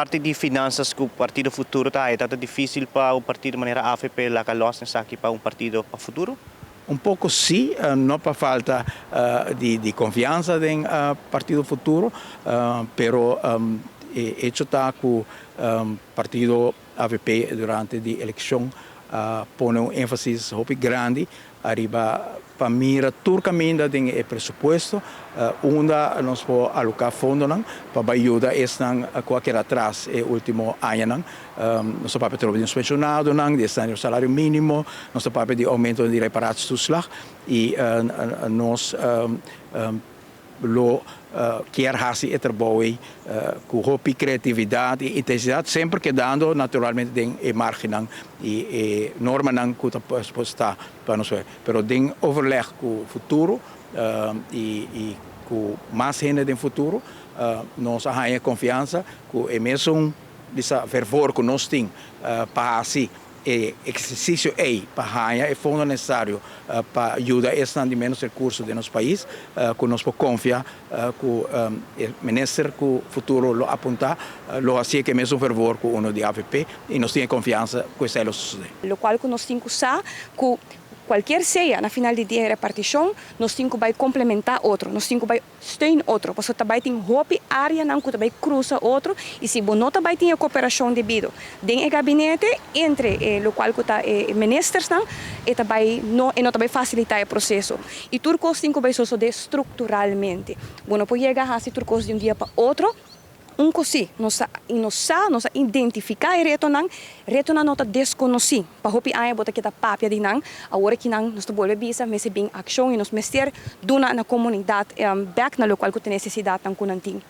Parti di finanzas cu Partido Futuro ta ta dificil pa un partido manera AVP laga los esaki pa un partido pa futuro? Un poco si, no pa falta di confiansa den Partido Futuro, pero hecho ta cu Partido AVP durante di eleccion pone un enfasis hopi grandi ariba pa mira tur caminda den e presupuesto unda nos por aloca fondonan pa yuda esnan cu a keda atras e ultimo añanan. Nos ta papia di pensionadonan, di salario minimo, nos ta papia di aumento di reparatietoeslag y nos lo kier haci e trabou cu hopi creatividad y intensidad, semper kedando naturalmente den e margen y normanan cu ta pa nos, pero den overleg cu Futuro y cu mas hende den Futuro, nos a haya confiansa cu e mesun fervor cu nos tin pa haci e ehercicio ey pa haya e fondo necesario pa yuda esnan di menos recurso di nos pais, cu nos por confia cu e minister cu Futuro lo apunta lo haci cu e mesun fervor cu uno di AVP y nos tin confiansa cu esey lo sucede. Lo cual cu nos tin cu sa cu cualkier sea na final di dia reparticion, nos tin cu bay complementa otro, nos tin cu bay steun otro, pasobra tambe tin hopi areanan cu tambe cruza otro y si bo no tambe tin cooperacion debido den e gabinete entre lo cual cu ta ministernan e tambe no e no tambe facilita e proceso y tur cos tin cu bay sucede structuralmente. Bo no por yega haci tur cos di un dia pa otro. Un cos si, nos a identifica e retonan, retonan no ta desconoci. Pa hopi aña bo ta keda papia di nan, awor cu nan nos ta bolbe bisa, mester bin accion y nos mester duna na comunidad back na locual cu tin necesidad nan cu nan tin.